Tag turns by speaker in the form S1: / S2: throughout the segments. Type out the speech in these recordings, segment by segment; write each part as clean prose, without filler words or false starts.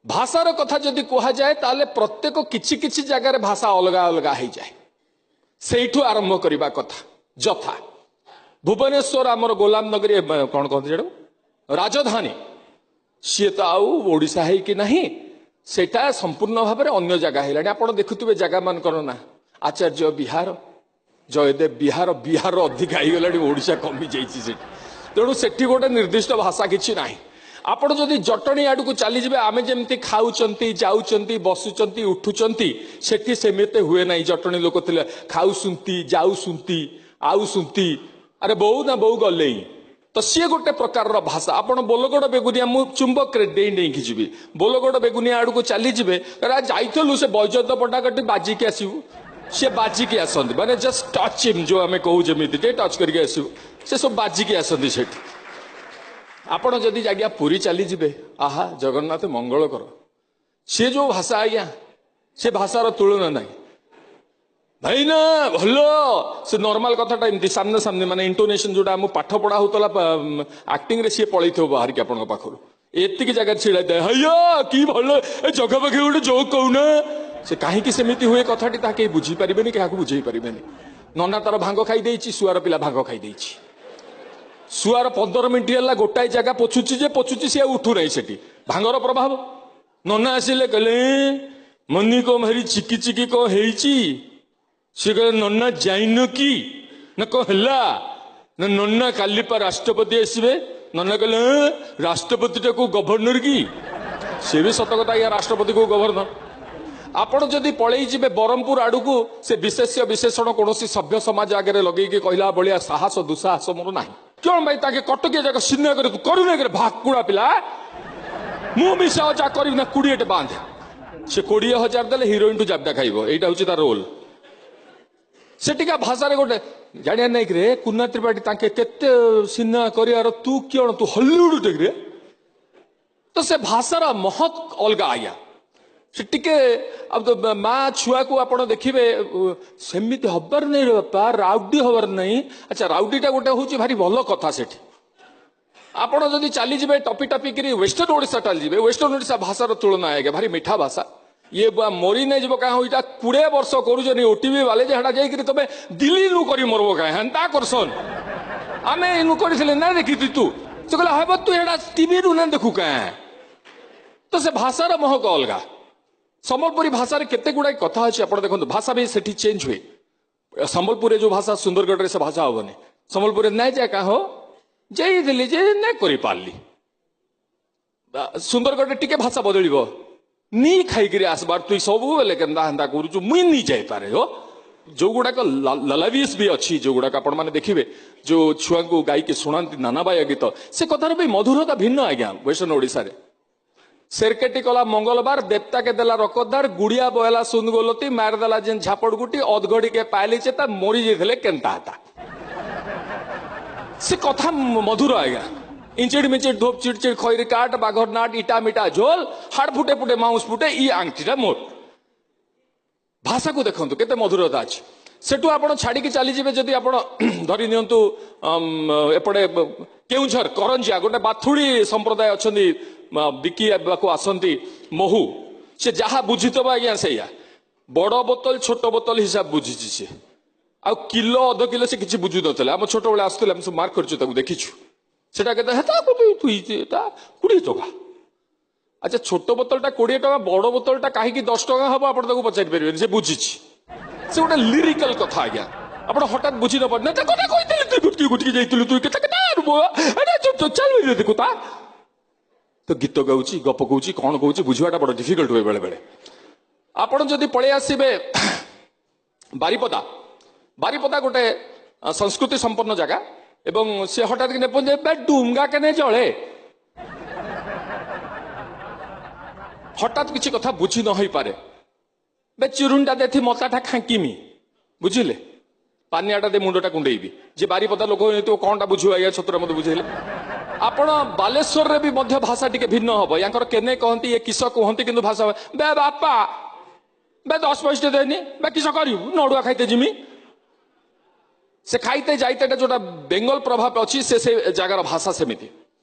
S1: ଭାଷାର କଥା ଯଦି କୁହାଯାଏ ତାହେଲେ ପ୍ରତ୍ୟେକ କିଛି କିଛି ଜାଗାରେ ଭାଷା ଅଲଗା ଅଲଗା ହେଇଯାଏ। ସେଇଠୁ ଆରମ୍ଭ କରିବା କଥା। ଯଥା ଭୁବନେଶ୍ୱର ଆମର ଗୋଲାମ ନଗରୀ, କଣ କହନ୍ତି ସେଟାକୁ, ରାଜଧାନୀ, ସିଏ ତ ଆଉ ଓଡ଼ିଶା ହେଇକି ନାହିଁ, ସେଇଟା ସମ୍ପୂର୍ଣ୍ଣ ଭାବରେ ଅନ୍ୟ ଜାଗା ହେଇଲାଣି। ଆପଣ ଦେଖୁଥିବେ ଜାଗା ମାନଙ୍କର ନା ଆଚାର୍ଯ୍ୟ ବିହାର, ଜୟଦେବ ବିହାର, ବିହାର ଅଧିକା ହେଇଗଲାଣି, ଓଡ଼ିଶା କମି ଯାଇଛି ସେଠି। ତେଣୁ ସେଠି ଗୋଟେ ନିର୍ଦ୍ଦିଷ୍ଟ ଭାଷା କିଛି ନାହିଁ। ଆପଣ ଯଦି ଜଟଣୀ ଆଡ଼କୁ ଚାଲିଯିବେ, ଆମେ ଯେମିତି ଖାଉଛନ୍ତି, ଯାଉଛନ୍ତି, ବସୁଛନ୍ତି, ଉଠୁଛନ୍ତି, ସେଠି ସେମିତି ହୁଏ ନାହିଁ। ଜଟଣୀ ଲୋକ ଥିଲେ ଖାଉସୁନ୍ତି, ଯାଉସୁନ୍ତି, ଆଉସୁନ୍ତି, ଆରେ ବୋଉ ନା ବୋଉ ଗଲେଇ, ତ ସିଏ ଗୋଟେ ପ୍ରକାରର ଭାଷା। ଆପଣ ବୋଲଗଡ଼ ବେଗୁନିଆ, ମୁଁ ଚୁମ୍ବକରେ ଡେଇଁ ଡେଇଁକି ଯିବି, ବୋଲଗଡ଼ ବେଗୁନିଆ ଆଡ଼କୁ ଚାଲିଯିବେ, ଯାଇଥିଲୁ ସେ ବୈଜୟନ୍ତ ପଣ୍ଡା କଟି ବାଜିକି ଆସିବୁ, ସିଏ ବାଜିକି ଆସନ୍ତି, ମାନେ ଜଷ୍ଟ ଟଚ୍ ହିମ୍, ଯୋଉ ଆମେ କହୁ ଯେମିତି ଟିକେ ଟଚ୍ କରିକି ଆସିବୁ, ସେ ସବୁ ବାଜିକି ଆସନ୍ତି ସେଠି। ଆପଣ ଯଦି ଆଜ୍ଞା ପୁରୀ ଚାଲିଯିବେ, ଆହା ଜଗନ୍ନାଥ ମଙ୍ଗଳ କର, ସିଏ ଯୋଉ ଭାଷା ଆଜ୍ଞା, ସେ ଭାଷାର ତୁଳନା ନାହିଁ। ଭାଇନା ଭଲ, ସେ ନର୍ମାଲ କଥାଟା ଏମିତି ସାମ୍ନା ସାମ୍ନି, ମାନେ ଇଣ୍ଟୋନେସନ ଯୋଉଟା ଆମ ପାଠ ପଢା ହଉଥିଲା ଆକ୍ଟିଂରେ, ସିଏ ପଳେଇଥିବ ବାହାରିକି ଆପଣଙ୍କ ପାଖରୁ, ଏତିକି ଜାଗାରେ ଛିଡ଼ା ହେଇଥାଏ, ହయ్ୟା କି ଭଲ, ଏ ଜଗା ପାଖେ ଗୋଟେ ଜୋକ୍ କହୁନା। ସେ କାହିଁକି ସେମିତି ହୁଏ କଥାଟି ତାହା କେହି ବୁଝିପାରିବେନି, କାହାକୁ ବୁଝେଇ ପାରିବେନି। ନନା ତାର ଭାଙ୍ଗ ଖାଇ ଦେଇଛି, ଶୁଆର ପିଲା ଭାଙ୍ଗ ଖାଇ ଦେଇଛି। ଶୁଆର 15 ମିନିଟ୍ ହେଲା ଗୋଟାଏ ଜାଗା ପୋଛୁଛି ଯେ ପୋଛୁଛି, ସିଏ ଆଉ ଉଠୁନାହିଁ ସେଠି, ଭାଙ୍ଗର ପ୍ରଭାବ। ନନା ଆସିଲେ କହିଲେ ମନି କଣ ଭାରି ଚିକି ଚିକି କଣ ହେଇଛି? ସେ କହିଲେ ନନା ଯାଇନ କି? ନା କଣ ହେଲା? ନା ନନା କାଲି ପା ରାଷ୍ଟ୍ରପତି ଆସିବେ। ନନା କହିଲେ ରାଷ୍ଟ୍ରପତିଟା କୋଉ ଗଭର୍ଣ୍ଣର କି? ସେ ବି ସତ କଥା ଆଜ୍ଞା, ରାଷ୍ଟ୍ରପତି କୋଉ ଗଭର୍ଣ୍ଣର? ଆପଣ ଯଦି ପଳେଇ ଯିବେ ବ୍ରହ୍ମପୁର ଆଡ଼କୁ, ସେ ବିଶେଷ୍ୟ ବିଶେଷଣ କୌଣସି ସଭ୍ୟ ସମାଜ ଆଗରେ ଲଗେଇକି କହିଲା ଭଳିଆ ସାହସ ଦୁଃସାହସ ମୋର ନାହିଁ। କଣ ଭାଇ ତାଙ୍କେ କଟକିଆ ଯାକ ସିନେମା କରି କରୁନା କରି ଭାକୁଡ଼ା ପିଲା, ମୁଁ ମିଶା ଅଜା କରିବି ନା 20ଟେ ବାନ୍ଧେ। ସେ 20,000 ଦେଲେ ହିରୋଇନଠୁ ଜାବଡା ଖାଇବ, ଏଇଟା ହଉଛି ତାର ରୋଲ। ସେଠିକା ଭାଷାରେ ଗୋଟେ ଜାଣିବା ନାଇଁ କିରେ କୁନା ତ୍ରିପାଠୀ ତାଙ୍କେ କେତେ ସିନେମା କରିବାର, ତୁ କିଅଣ ତୁ ହଲିଉଡ ରେ। ତ ସେ ଭାଷାର ମହତ ଅଲଗା ଆଜ୍ଞା। ସେ ଟିକେ ଆଉ ମା ଛୁଆକୁ ଆପଣ ଦେଖିବେ ସେମିତି ହବାର ନାହିଁ ରେ ବାପା, ରାଉଡି ହବାର ନାହିଁ। ଆଚ୍ଛା ରାଉଡିଟା ଗୋଟେ ହଉଛି ଭାରି ଭଲ କଥା ସେଠି। ଆପଣ ଯଦି ଚାଲିଯିବେ ଟପି ଟପିକିରି ୱେଷ୍ଟର୍ଣ୍ଣ ଓଡ଼ିଶା ଚାଲିଯିବେ, ୱେଷ୍ଟର୍ଣ୍ଣ ଓଡ଼ିଶା ଭାଷାର ତୁଳନା ଆଜ୍ଞା ଭାରି ମିଠା ଭାଷା। ଇଏ ମରି ନାଇଁ ଯିବ କାଁ ଏଇଟା 20 ବର୍ଷ କରୁଛନି ଓଟିଭି ବାଲେ ଯେ ହେଟା ଯାଇକିରି ତମେ ଦିଲ୍ଲୀରୁ କରି ମରବ କାଁ ହେନ୍ତା କରସନ୍। ଆମେ ଇନୁ କରିଥିଲେ ନା ଦେଖିତି ତୁ, ସେ କହିଲା ହେବ ତୁ ହେଟା ଟିଭିରୁ ନା ଦେଖୁ କାଁ। ତ ସେ ଭାଷାର ମହକ ଅଲଗା। ସମ୍ବଲପୁରୀ ଭାଷାରେ କେତେ ଗୁଡ଼ାଏ କଥା ଅଛି ଆପଣ ଦେଖନ୍ତୁ, ଭାଷା ବି ସେଠି ଚେଞ୍ଜ ହୁଏ। ସମ୍ବଲପୁରରେ ଯୋଉ ଭାଷା ସୁନ୍ଦରଗଡ଼ରେ ସେ ଭାଷା ହବନି। ସମ୍ବଲପୁରରେ ନାଇଁ ଯା କାଁ ହୋ ଯାଇଥିଲି ଯେ ନାଇଁ କରିପାରିଲି। ସୁନ୍ଦରଗଡ଼ରେ ଟିକେ ଭାଷା ବଦଳିବ, ନି ଖାଇକିରି ଆସବାର ତୁଇ ସବୁବେଳେ କେନ୍ତା ହେନ୍ତା କରୁଛୁ, ମୁଇଁ ନି ଯାଇପାରେ ହୋ। ଯୋଉଗୁଡ଼ାକ ଲଲାବିସ୍ ବି ଅଛି, ଯୋଉଗୁଡ଼ାକ ଆପଣମାନେ ଦେଖିବେ ଯୋଉ ଛୁଆଙ୍କୁ ଗାଇକି ଶୁଣାନ୍ତି ନାନାବାୟା ଗୀତ, ସେ କଥାର ବି ମଧୁରତା ଭିନ୍ନ ଆଜ୍ଞା ୱେଷ୍ଟର୍ଣ୍ଣ ଓଡ଼ିଶାରେ। ସେରକେଟି କଲା ମଙ୍ଗଳବାର, ଦେବତାକେ ଦେଲା ରକଦାର, ଗୁଡିଆ ବହଲା ସୁନଗୋଲତି, ମାରିଦେଲା ଯେନ୍ ଝାପଡ଼ ଗୁଟି, ଅଧଘଡ଼ିକେ ପାଇଲି ଚେତା, ମରି ଯାଇଥିଲେ କେନ୍ତା ହେତା। ସେ କଥା ମଧୁର ଆଜ୍ଞା। ଇଞ୍ଚିଡ଼ି ମିଞ୍ଚିଡ଼ି ଧୋପ ଚିଡ଼ ଚିଡ଼ ଖଇରି କାଟ, ବାଘର ନାଟ, ଇଟା ମିଟା ଝୋଲ, ହାଡ଼ ଫୁଟେ ଫୁଟେ ମାଉଁସ ଫୁଟେ, ଇ ଆଙ୍କିଟା ମୋର। ଭାଷାକୁ ଦେଖନ୍ତୁ କେତେ ମଧୁରତା ଅଛି। ସେଠୁ ଆପଣ ଛାଡ଼ିକି ଚାଲିଯିବେ ଯଦି ଆପଣ ଧରି ନିଅନ୍ତୁ ଏପଟେ କେଉଁଝର କରଞ୍ଜିଆ ଗୋଟେ ବାଥୁଡ଼ି ସମ୍ପ୍ରଦାୟ ଅଛନ୍ତି, ବିକିବାକୁ ଆସନ୍ତି ମହୁ। ସେ ଯାହା ବୁଝିଥିବ ଆଜ୍ଞା ସେଇଆ, ବଡ଼ ବୋତଲ ଛୋଟ ବୋତଲ ହିସାବ ବୁଝିଛି ସେ, ଆଉ କିଲୋ ଅଧ କିଲୋ ସେ କିଛି ବୁଝୁନଥିଲା। ଆମ ଛୋଟବେଳେ ଆସୁଥିଲେ, ଆମେ ସବୁ ମାର୍କ କରିଛୁ, ତାକୁ ଦେଖିଛୁ। ସେଟା କେତେ ହେତା 20 ଟଙ୍କା। ଆଚ୍ଛା ଛୋଟ ବୋତଲଟା 20 ଟଙ୍କା, ବଡ଼ ବୋତଲଟା କାହିଁକି 10 ଟଙ୍କା ହବ ଆପଣ ତାକୁ ପଚାରି ପାରିବେନି, ସେ ବୁଝିଛି। ସେ ଗୋଟେ ଲିରିକାଲ କଥା ଆଜ୍ଞା, ଆପଣ ହଠାତ୍ ବୁଝି ନ ପାରୁନ। ତା କଥା କହିଥିଲି ତୁଇ ଗୁଟକି ଗୁଟକି ଯାଇଥିଲୁ ତୁଇ କେତେ କେତେ ଚାଲ ଦେଖୁ ତା ତ ଗୀତ ଗାଉଛି, ଗପ କହୁଛି, କଣ କହୁଛି, ବୁଝିବାଟା ବଡ଼ ଡିଫିକଲ୍ଟ ହୁଏ ବେଳେ ବେଳେ। ଆପଣ ଯଦି ପଳେଇ ଆସିବେ ବାରିପଦା, ବାରିପଦା ଗୋଟେ ସଂସ୍କୃତି ସମ୍ପନ୍ନ ଜାଗା, ଏବଂ ସେ ହଠାତ୍ କିନା ଡୁଙ୍ଗା କେନେ ଜଳେ, ହଠାତ୍ କିଛି କଥା ବୁଝି ନ ହେଇପାରେ। ବେ ଚିରୁଣ୍ଡା ଦେଥି ମତାଟା ଖାଙ୍କିମି, ବୁଝିଲେ, ପାନିଆଟା ଦେ ମୁଣ୍ଡଟା କୁଣ୍ଡେଇବି। ଯେ ବାରିପଦା ଲୋକ ହେଇଥିବ କଣଟା ବୁଝିବ ଆଜ୍ଞା, ଛତୁରା ମତେ ବୁଝେଇଲେ। ଆପଣ ବାଲେଶ୍ୱରରେ ବି ମଧ୍ୟ ଭାଷା ଟିକେ ଭିନ୍ନ ହବ। ୟାଙ୍କର କେନେ କହନ୍ତି, ଇଏ କିସ କୁହନ୍ତି, କିନ୍ତୁ ଭାଷା ବେ ବାପା ବେ 10 ପଇସା ଦେନି, ବେ କିସ କରିବୁ, ନଡୁଆ ଖାଇତେ ଯିମି। ସେ ଖାଇତେ ଯାଇତେଟା ଯୋଉଟା ବେଙ୍ଗଲ ପ୍ରଭାବ ଅଛି, ସେ ସେ ଜାଗାର ଭାଷା ସେମିତି।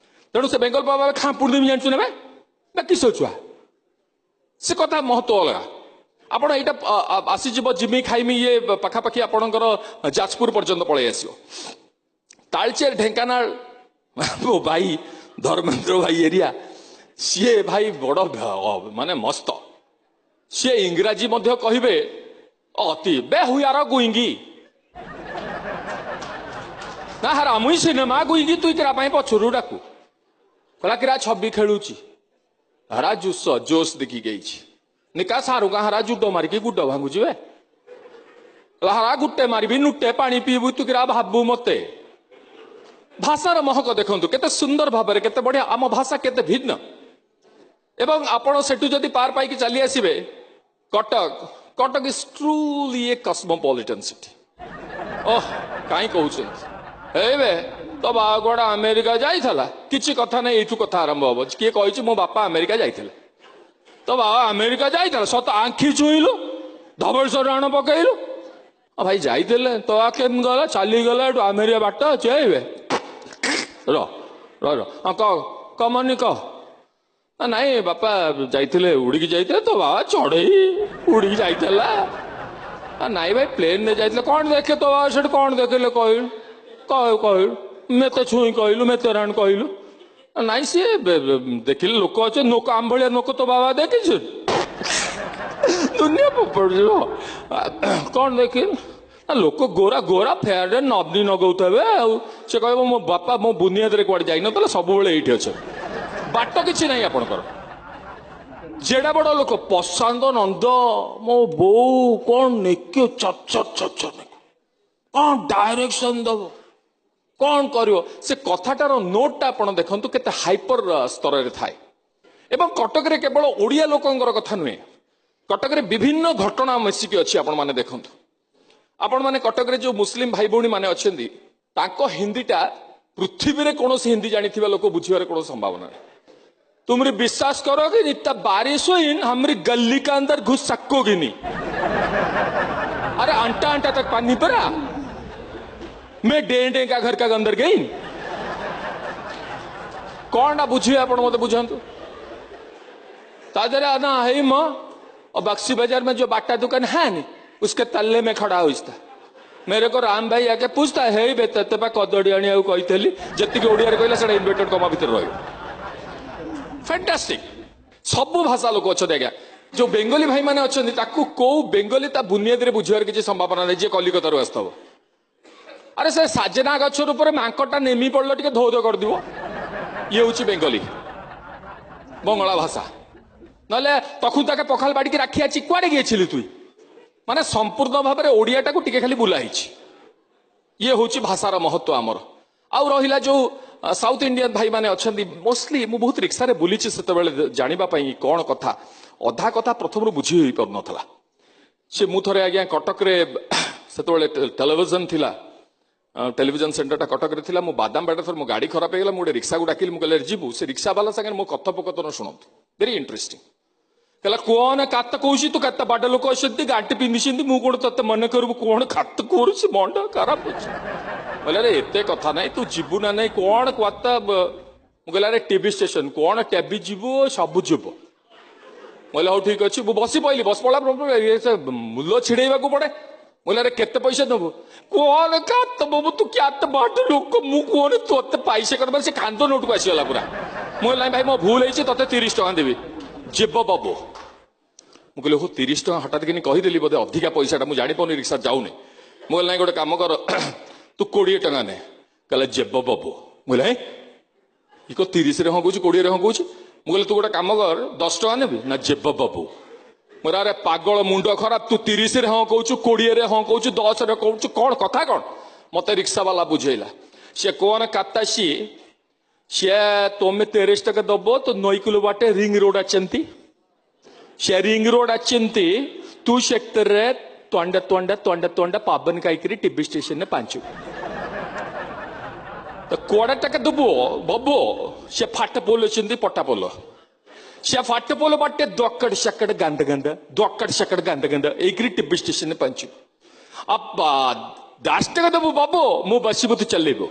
S1: ତେଣୁ ସେ ବେଙ୍ଗଲ ପ୍ରଭାବ ଖାଁ ପୁର୍ଣ୍ଣିମି ଜାଣିଛୁ ନା ବେ କିସ ଛୁଆ, ସେ କଥା ମହତ୍ଵ ଅଲଗା। ଆପଣ ଏଇଟା ଆସିଯିବ ଜିମି ଖାଇମି ଇଏ ପାଖାପାଖି ଆପଣଙ୍କର ଯାଜପୁର ପର୍ଯ୍ୟନ୍ତ ପଳେଇ ଆସିବ। ତାଳଚେର, ଢେଙ୍କାନାଳ, ମୋ ଭାଇ ଧର୍ମେନ୍ଦ୍ର ଭାଇ ଏରିଆ, ସିଏ ଭାଇ ବଡ ମାନେ ମସ୍ତ। ସିଏ ଇଂରାଜୀ ମଧ୍ୟ କହିବେ ଅତି ବେ ହୁୟାର ଗୁଇଙ୍ଗି ନା ହାରା ମୁଇଁ ସିନେମା ଗୁଇଙ୍ଗି ତୁଇ କିରା ପାଇଁ ପଛରୁ ଡାକୁ କହିଲା କିରା ଛବି ଖେଳୁଛି ହରା ଜୁସ ଜୋସ ଦେଖି ଗେଇଛି ନିକା ସାରୁକା ହରା ଜୁଡ ମାରିକି ଗୁଡ ଭାଙ୍ଗୁଛି ବେ ହରା ଗୁଟେ ମାରିବି ନୁଟେ ପାଣି ପିଇବୁ ତୁ କିରା ଭାବୁ ମତେ। ଭାଷାର ମହକ ଦେଖନ୍ତୁ କେତେ ସୁନ୍ଦର ଭାବରେ, କେତେ ବଢିଆ ଆମ ଭାଷା, କେତେ ଭିନ୍ନ। ଏବଂ ଆପଣ ସେଠୁ ଯଦି ପାର ପାଇକି ଚାଲି ଆସିବେ Cuttack, Cuttack is truly a cosmopolitan city. ଓହ କାହିଁ କହୁଛନ୍ତି, ଏଇବେ ତୋ ବାବା କୁଆଡେ ଆମେରିକା ଯାଇଥିଲା, କିଛି କଥା ନାହିଁ, ଏଇଠୁ କଥା ଆରମ୍ଭ ହବ। କିଏ କହିଛି ମୋ ବାପା ଆମେରିକା ଯାଇଥିଲେ? ତୋ ବାବା ଆମେରିକା ଯାଇଥିଲା ସତ, ଆଖି ଛୁଇଁଲୁ, ଧବଳେଶ୍ୱର ରାଣ ପକେଇଲୁ, ଭାଇ ଯାଇଥିଲେ ତ କେମିତି ଗଲା, ଚାଲିଗଲା ଏଠୁ ଆମେରିକା ବାଟ ଅଛି। ଏଇବେ ର ର ର କହ କମନି କହ। ନାଇଁ ବାପା ଯାଇଥିଲେ, ଉଡ଼ିକି ଯାଇଥିଲେ, ତୋ ବାବା ଚଢେଇ ଉଡ଼ିକି ଯାଇଥିଲା। ନାଇଁ ଭାଇ ପ୍ଲେନରେ ଯାଇଥିଲେ। କଣ ଦେଖେ ତୋ ବାବା ସେଠି କଣ ଦେଖିଲେ କହିଲୁ, କହିଲୁ ମେତେ ଛୁଇଁ କହିଲୁ, ମେତେ ରାଣ କହିଲୁ। ନାଇଁ ସିଏ ଦେଖିଲେ ଲୋକ ଅଛନ୍ତି, ଲୋକ ଆମ ଭଳିଆ ଲୋକ ତୋ ବାବା ଦେଖିଛୁ, ଦୁନିଆ ପଡ଼ିଯିବ। କଣ ଦେଖିଲୁ? ନା ଲୋକ ଗୋରା ଗୋରା ଫେୟାରରେ ନଦୀ ନଗଉଥିବେ। ଆଉ ସେ କହିବ ମୋ ବାପା ମୋ ବୁନିଆଦରେ କୁଆଡେ ଯାଇନଥିଲେ, ସବୁବେଳେ ଏଇଠି ଅଛନ୍ତି, ବାଟ କିଛି ନାହିଁ ଆପଣଙ୍କର। ଯେଡା ବଡ ଲୋକ ପ୍ରଶାନ୍ତ ନନ୍ଦ, ମୋ ବୋଉ କଣ ନେକିବ, ଚଟ ଚଟ ଚଟ ଚଟ କଣ ଡାଇରେକ୍ସନ ଦବ, କଣ କରିବ। ସେ କଥାଟାର ନୋଟଟା ଆପଣ ଦେଖନ୍ତୁ କେତେ ହାଇପର ସ୍ତରରେ ଥାଏ। ଏବଂ କଟକରେ କେବଳ ଓଡ଼ିଆ ଲୋକଙ୍କର କଥା ନୁହେଁ, କଟକରେ ବିଭିନ୍ନ ଘଟଣା ମିଶିକି ଅଛି। ଆପଣମାନେ ଦେଖନ୍ତୁ, ଆପଣମାନେ କଟକରେ ଯୋଉ ମୁସଲିମ ଭାଇ ଭଉଣୀ ମାନେ ଅଛନ୍ତି, ତାଙ୍କ ହିନ୍ଦୀଟା ପୃଥିବୀରେ କୌଣସି ହିନ୍ଦୀ ଜାଣିଥିବା ଲୋକ ବୁଝିବାର କୌଣସି ସମ୍ଭାବନା ନାହିଁ। तुमरी विश्वास करोगे इतना बारिश हुई हमारी गली का अंदर घुस सकोगी नहीं। अरे अंटा अंटा तक पानी पड़ा, मैं डे डे का घर का अंदर गई। कौन ना बुझिए आप मत बुझातु। तादरे ना है माँ, और बक्सी बाजार में जो बाटा दुकान है नहीं, उसके तल्ले में खड़ा हुई था। मेरे को राम भाई आके पूछता है बे तेते पा कदड़ी आनी कही जितकी ओडिया कहला सेटा इनवर्टेड कमा भितर रही। फैंटास्टिक। सब भाषा लोक अच्छा आज्ञा। जो बेंगली भाई मैंने अच्छा ताकू कौ बेंगली ता बुनियादी बुझार किसी सम्भावना नहीं, जे कलिकतार आसतब। अरे से साजना गछ उपर माकड़टा नेमी पड़ल टे धो धो कर दिव, ये हूँ बेंगली बंगला भाषा। नाले तखु ताके पखाल बाड़ी राखी अच्छी कुआड़े गई तुई, माने संपूर्ण भाव में ओडियाटा को टिके खाली बुला ये हूँ भाषार महत्व आमर। आउ रहिला जो साउथ इंडियन भाई मैंने अच्छा मोस्टली मुझे बहुत रिक्शा बुली से जानापी कौन कथा अधा कथा प्रथम बुझी हो पार नाला। से मुझे थे आज्ञा कटक से टेलीविजन थिला, टेलीविजन सेंटरटा कटक थिला। मो बादाम बाटे थोड़े मो गाड़ी खराब हो गला, मुझे रिक्शा को डाकिली, मुझे कहले जीवु। से रिक्शा वाला सागे मो कथोपकथन शुणु, भेरी इंटरेस्टिंग। कहला कौन कात कौची तू केते बाड लोक अछंती गांटी पिंधिछंती, मु कोण तते मने करबु कोण खात करुଛି मंड खराब अछि। बोले अरे एते कथा नाही तू जिबु ना नाही कोण क्वाता। मु कहले अरे टीवी स्टेशन कोण टेबी जिबु सब जिबु। बोले हौ ठीक अछि। मु बसी पइली, बस पड़ा मूल छिड़ेबाकू पड़े। बोले अरे केते पैसा दबु कोण कात बाबू तू क्यात बाट लोक मु कोण तोते पैसा करबा। से कांद नोट को आसीगला पूरा। मु कहली भाई मो भूल होईछि तते 30 टका देबी जिब बाबू। मुझे कहली हो 30 टका हठात किनी कहीदेली बोधे अधिका पैसाटा मुझे जापानी रिक्शा जाऊनी। मुझे कहली नाई गोटे काम कर तू 20 टका ने। कहला जेब बाबू। मुझे इको 30 रे हाँ कौच 20 रे हाँ कौच। मुझे तू गोटे काम कर 10 टका नेबी ना जेब बाबू। मोर अरे पागल मुंड खराब तू 30 रे हाँ कौचु 20 रे हाँ कौचु 10 रे कौचु कौन कथा कौन। मत रिक्शा वाला बुझेला से कौन काता सी से तुम 30 टका दबो तो 9 किलो बाटे रिंग रोड अचंती से रिंग रोड अचंती तू सेक्टर रे तोंड तोंड तोंड तोंड पाबन काईकरी टीवी स्टेशन ने पांचु तो कोड़े टका दबो बबो से फाट पोल अचंती पटा पोल से फाट पोल बाटे दोकड़ शकड़ गंद गंद दोकड़ शकड़ गंद गंद एकरी टीवी स्टेशन ने पांचु अब 10 टका दबो बाबू मु बसिबु तू चलेबो।